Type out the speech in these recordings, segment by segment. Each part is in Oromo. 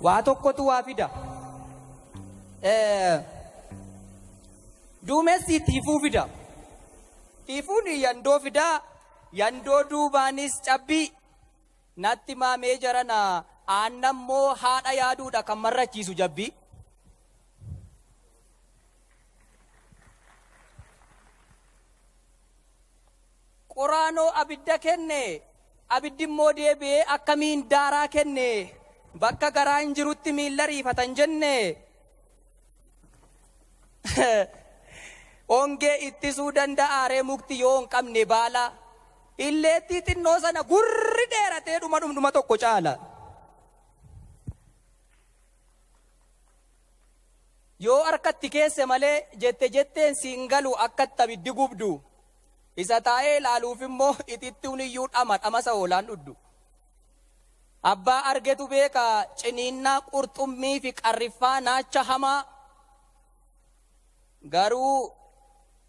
Waa tokkotu waa fida. Duumessi tiifuu fida. Tiifuun yandoo fidaa. Yandoo duubaanis cabbii. Natti maamee jarana aannan moo haadha yaaduudha kan marrachiisu jabbii. Qoraanoo abidda kenne abiddi immoo deebi'ee akkamiin daaraa kenne bakka garaa hin jirutti miilla riifatan jenne. Ongee ittisuu danda'a ree mukti yoo hin qabne baala. Illeettii xinnoo sana gurri dheeratee dhuma dhumdhuma tokko caala. Yoo harkatti keesse malee jette jetteen siin galu akkatti abiddi gubdu. Isa taa'ee ilaaluuf immoo itittuun iyyuu dhama dhamasa hoolaan dhuddu. Abbaa argetu beeka ciniinnaa qurxummii fi qarriffaa naacha hamaa. Garuu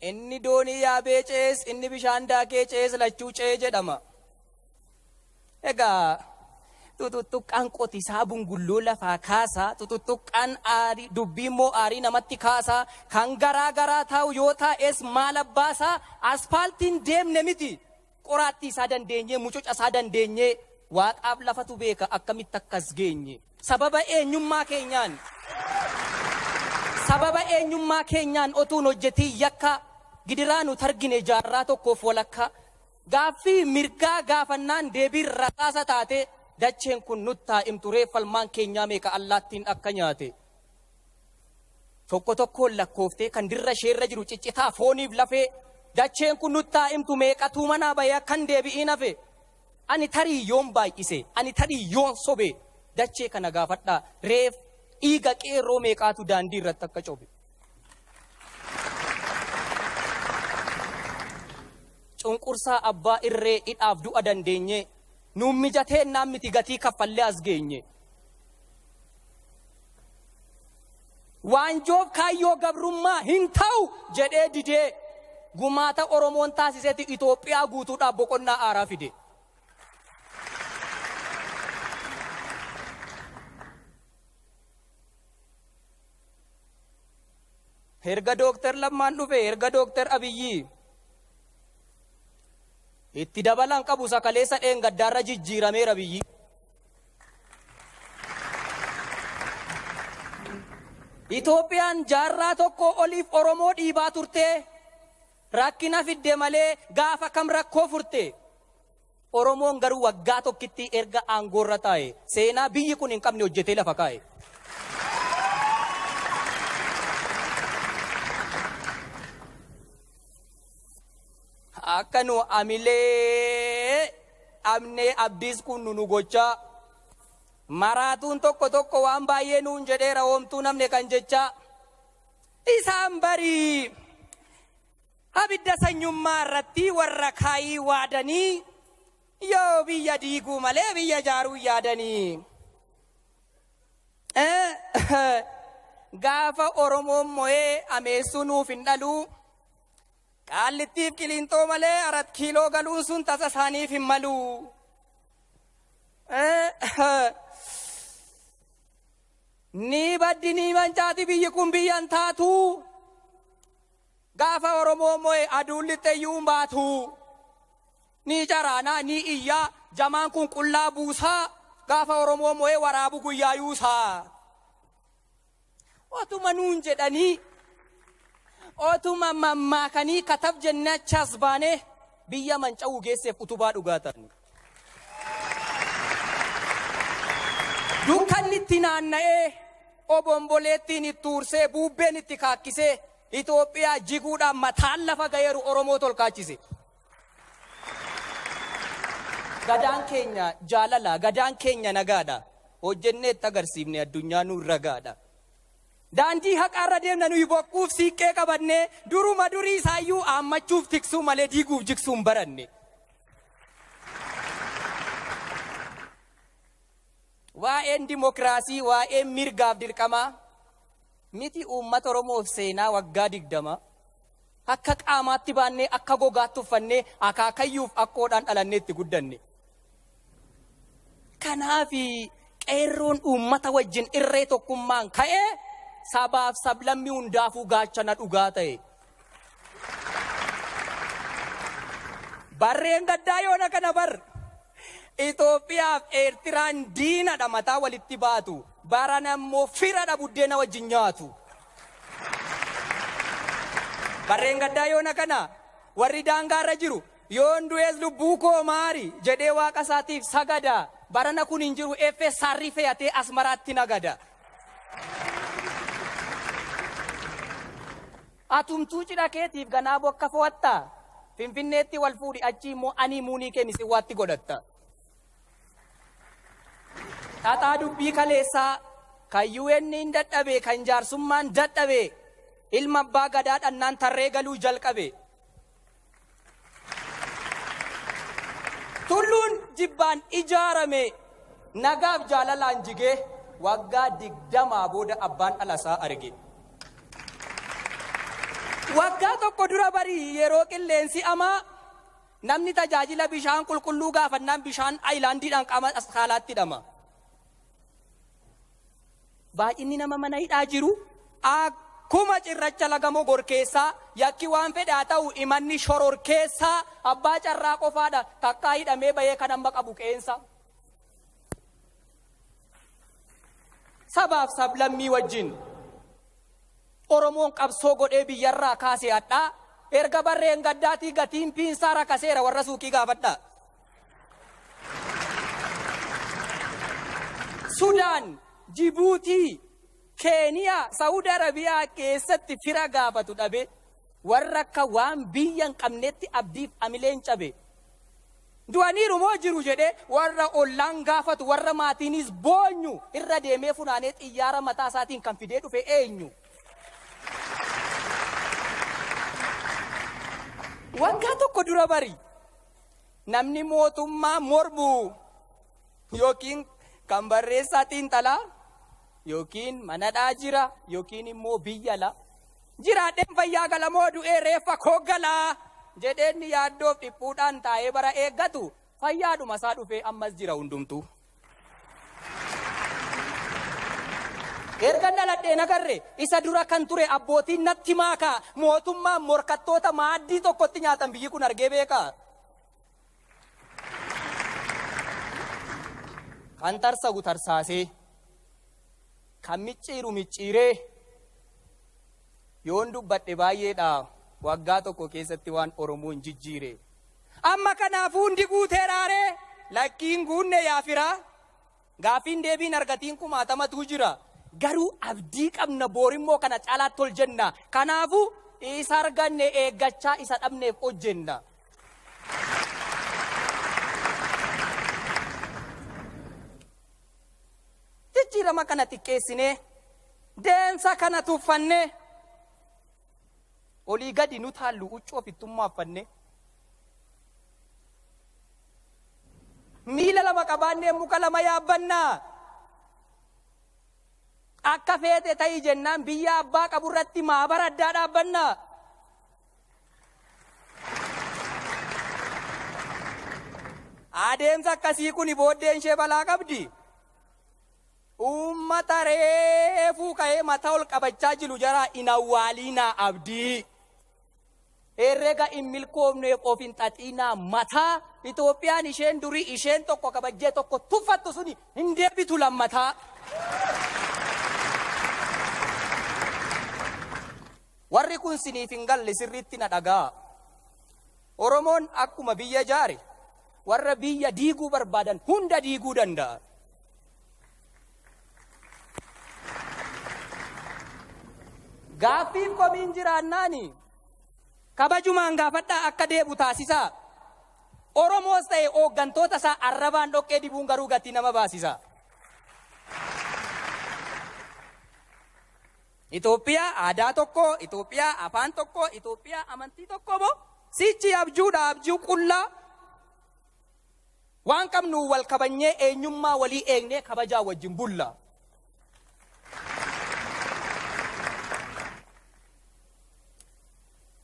inni doonii yaabee ce'es inni bishaan daakee ce'es lachuu ce'e jedhama. Egaa tututtuqqaan qotisaa bungulloo lafaa kaasaa, tututtuqqaan aarii dubbii immoo aarii namatti kaasaa, kan garaa garaa taa'u yoo taa'es maal abbaasaa, aspaaltiin deemne miti. Qoraattii isaa dandeenyee, mucuca isaa dandeenyee, waaqaaf lafatu beeka akkamitti akkas geenye. Sababa eenyummaa keenyaan. Sababa eenyummaa keenyaan otuun hojjetii yakka gidiraa nu targine jaarraa tokkoof walakka. Gaaffii mirgaa gaafannaan deebiin rasaasa taate dacheen kun nuttaa himtu reeffa ilmaan keenyaa meeqa allaattiin akka nyaate. Tokko tokkoon lakkooftee kan dirra isheerra jiru ciccitaa fooniif lafee dacheen kun nuttaa himtu meeqatuu manaa bahee akkan deebi'iin hafe. Ani tarii yoon baay'ise, ani tarii yoon sobe dachee kana gaafadhaa reef dhiiga qeerroo meeqaatu daandii irratti akka cobe. Cunqursaa abbaa irree hidhaaf du'a dandeenye nuun mijatee naan miti gatii kaffallee as geenye. Waanjoof kaayyoo gabrummaa hin ta'u jedhee didee gumaata Oromoon taasisetti Itoophiyaa guutuudhaaf boqonnaa aaraa fide. Erga Dooktar Lammaan dhufe, erga Dooktar Abiyyi itti dabalan qabu sakaleessa dheengaddaarra jijjiirameera biyyi. Itoophiyaan jaarraa tokko oliif Oromoo dhiibaa turte, rakkina fidde malee gaafa kam rakkoo furte. Oromoon garuu waggaa tokkitti erga aangoorra taa'e seenaa biyyi kun hin qabne hojjetee lafa kaa'e. Akka nu amilee dhabnee abdiis kun nu gochaa maraatuun tokko tokko waan baay'ee nuun jedheera hoomtuu namne kan jechaa isaan barii abidda sanyummaa irratti warra kaayii waadanii yoo biyya diiguu malee biyya ijaaruu yaadanii. Gaafa Oromoon mo'ee ameessuu nuuf hin dhaluu. Qaallittiif qiliinxoo malee 4 kiiloo galuun sun tasa isaaniif hin malu. Ni baddi ni mancaati biyyi kun biyya hin taatu. Gaafa Oromoon mo'e aduun lixxe iyyuu hin baatu. Ni caraanaa ni iyyaa jamaan kun qullaa buusaa gaafa Oromoon mo'e waraabu guyyaa yuusaa. Otuma nuun jedhanii otuma mammaakanii katab jennee achas baanee biyya manca'uu geesseef utubaa dhugaa ta'ani. Dukkanni itti naanna'ee obomboleettiin itti ursee bubbeen itti kaakkisee Itoophiyaa jiguudhaan mataan lafa ga'eeru Oromoo tolkaachise. Gadaan keenya jaalala, gadaan keenya nagaadha. Hojjennee itti agarsiifne addunyaa nu ragaadha. Daandii haqaarra deemna nuyi bokkuuf siiqqee qabannee duruma durii isaayyuu aammachuuf tiksuu malee diiguuf jigsuu hin baranne. Waa'een dimokiraasii, waa'een mirgaaf dirqamaa miti uummata Oromoof seenaa waggaa 20 akka qaamaatti baannee akka gogaatti uffannee akaakayyuuf akkoodhaan dhalannee itti guddanne. Kanaafi Qeerroon uummata wajjin irree tokkummaan ka'ee sabaaf sablammii hundaafuu gaachana dhugaa ta'e. Barreen gaddaa yoona kana bar Itoophiyaaf Eertiraan diinadha mataa walitti baatu. Baran ammoo firadha buddeena wajjin nyaatu. Barreen gaddaa yoona kana warri daangaarra jiru yoon du'ees lubbuu koo maari jedhee waaqa isaatiif sagada. Barana kun hin jiru FSR fe'atee Asmaraatti nagada. Atumtuu cidha keetiif ganaa bokka fo'atta. Finfinneetti wal fuudhi achi immoo ani muunii kee Mitsiwaatti godhatta. Xaxaa dubbii kaleessaa kan UN hin dadhabe kan jaarsummaan dadhabe ilma abbaa gadaa dhannaan tarree galuu jalqabe. Tulluun jibbaan ijaarame nagaaf jaalalaan jigee waggaa 20 booda abbaan dhalasaa arge. Waggaa tokko dura barii yeroo qilleensi amaa namni tajaajila bishaan qulqulluu gaafannaan bishaan aayilaandiidhaan qaama askaalaatti hidhama. Baay'inni nama mana hidhaa jiru akkuma cirracha laga mogor keessaa yakki waan fedhaa ta'u imanni shoror keessaa abbaa carraa qofaadha takkaa hidhamee bahee kan amma qabu qeensa. Sabaaf sablammii wajjin Oromoon qabsoo godhee biyyarraa kaasee hadhaa erga barreen gaddaatii gatiin piinsaa rakaseera warra suuqii gaafadhaa. Sudaan, Jibuutii, Keeniyaa, Saawud Arabiyaa keessatti fira gaafatu dhabe warra akka waan biyya hin qabnetti abdiif amileen cabe. Du'aniiru moo jiru jedhee warra ollaan gaafatu warra maatiinis boonyu irra deemee funaanee xiyyaara mataa isaatiin kan fidee dhufe eenyu? Waggaa tokko dura bari namni mootummaa mormu yookiin kan barreessaa xiinxalaa yookiin manadhaa jira yookiin immoo biyya ala jiraadheen fayyaa galamoo du'ee reeffa koo galaa jedheen yaaddoof dhiphuudhaan taa'ee bara eeggatu fayyaadhuma isaa dhufee ammas jira hundumtuu. Erga dhaladhee nagarre isa dura kan ture abbootiin natti maakaa mootummaan morkattoota maaddii tokkotti nyaatan biyyi kun argee beekaa. Kan tarsagu tarsaasee kan micciiru micciiree yoon dubbadhe baay'eedha waggaa tokko keessatti waan Oromoon jijjiire. Amma kanaafuu hundi guuteeraaree lakkiin guunne yaafiraa gaafiin deebiin argatiin kumaatamatu jira. Garuu abdii qabna boorimmoo kana caalaatti ol jenna. Kanaafuu isa arganne eeggachaa isa dhabneef hojjenna. Jijjiirama kana xiqqeessinee deemsa kana tuffannee olii gadi nu taallu huccuu ofittummaa uffannee miila lama qabaannee muka lama yaabbannaa. Akka feete ta'ii jennaan biyya abbaa qabu irratti maabara addaa dhaabbannaa. Adeemsa akkasii kun booddeen ishee balaa qabdi. Uummata reefuu ka'ee mataa ol qabachaa jiru jaraa hin awwaaliinaa abdii. Herrega hin milkoofneef of hin xaxiinaa mataa. Itoophiyaan isheen durii isheen tokko kabajjee tokko tuffattu suni hin deebitu lammataa. Warri kun siniif hin galle sirriitti na dhagaa. Oromoon akkuma biyya ijaare warra biyya diiguu barbaadan hunda diiguu danda'a. Gaaffiif komiin jiraannaani kabajumaan gaafadhaa akka deebu taasisaa. Oromoos ta'e hooggantoota isaa arrabaan dhoqqee dibuun garuu gatii nama baasisa. Itoophiyaa aadaa tokko, Itoophiyaa afaan tokko, Itoophiyaa amantii tokko moo sichi abjuudha abjuu qullaa. Waan qabnu wal kabajnee eenyummaa walii eegnee kabajaa wajjin bulla.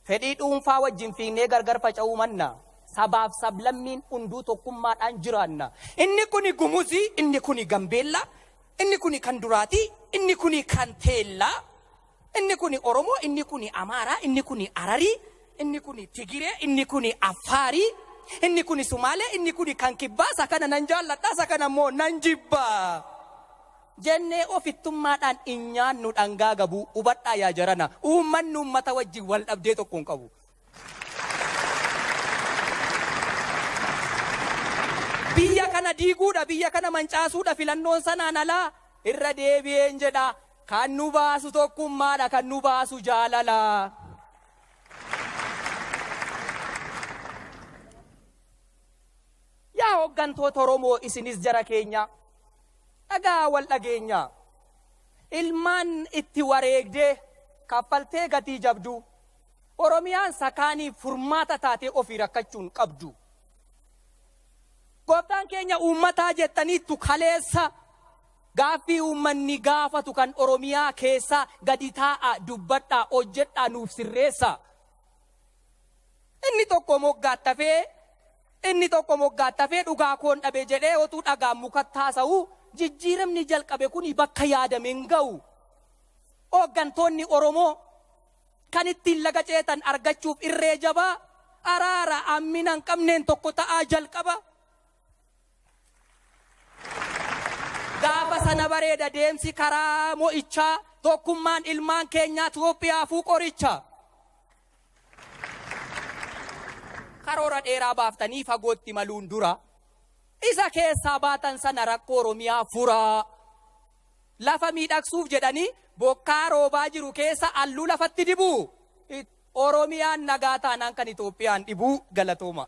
Fedhii dhuunfaa wajjin fiignee gargar faca'uu manna. Sabaaf sablammiin hunduu tokkummaadhaan jiraanna. Inni kuni Gumuzii, inni kuni Gambeella, Inni kuni kan duraati, inni kuni kan teellaa, inni kuni Oromoo, inni kuni Amaaraa, inni kuni Ararii, inni kuni Tigiree, inni kuni Affaarii, inni kuni Sumaalee, inni kuni kan kibbaa, isa kana nan jaalladha, isa kana immoo nan jibba. Jennee ofittummaadhaan hin nyaannu dhangaa gabuu. Hubadhaa yaa jarana, uummanni uummata wajjin wal dhabdee tokko hin qabu. Biyya kana diiguudha, biyya kana mancaasuudha filannoon sanaan alaa. Irra deebi'een jedha, kan nu baasu tokkummaadha, kan nu baasu jaalala. Yaa hooggantoota Oromoo, isinis jara keenya, dhagaa wal dhageenya. Ilmaan itti wareegdee kaffaltee gatii jabdu, Oromiyaan sakaanii furmaata taatee ofii rakkachuun qabdu. Gooftaan keenya uummataa jettaniittu kaleessa, gaaffii uummanni gaafatu kan Oromiyaa keessaa gadi taa'a, dubbadhaa, hojjedhaa, nuuf sirreessa. Inni tokko moggaattafee, inni tokko moggaattafee dhugaa koon dhabe jedhee otuu dhagaan mukatti haasa'u, jijjiiramni jalqabe kun bakka yaadame hin ga'u. Hooggantoonni Oromoo kan ittiin laga ceetan argachuuf irree jabaa, araara ammina hin qabneen tokko ta'aa jalqaba. Gaafa sana bareeda deemsi karaa mo'ichaa, tokkummaan ilmaan keenyaa Itoophiyaafuu qoricha. Karoora dheeraa baaftanii fagootti maluun dura isa keessaa baatan sana rakkoo Oromiyaa furaa. Lafa miidhagsuuf jedhanii bokkaa roobaa jiru keessa halluu lafatti dibuu. Oromiyaan nagaa taanaan kan Itoophiyaan dhibuu. Galatooma.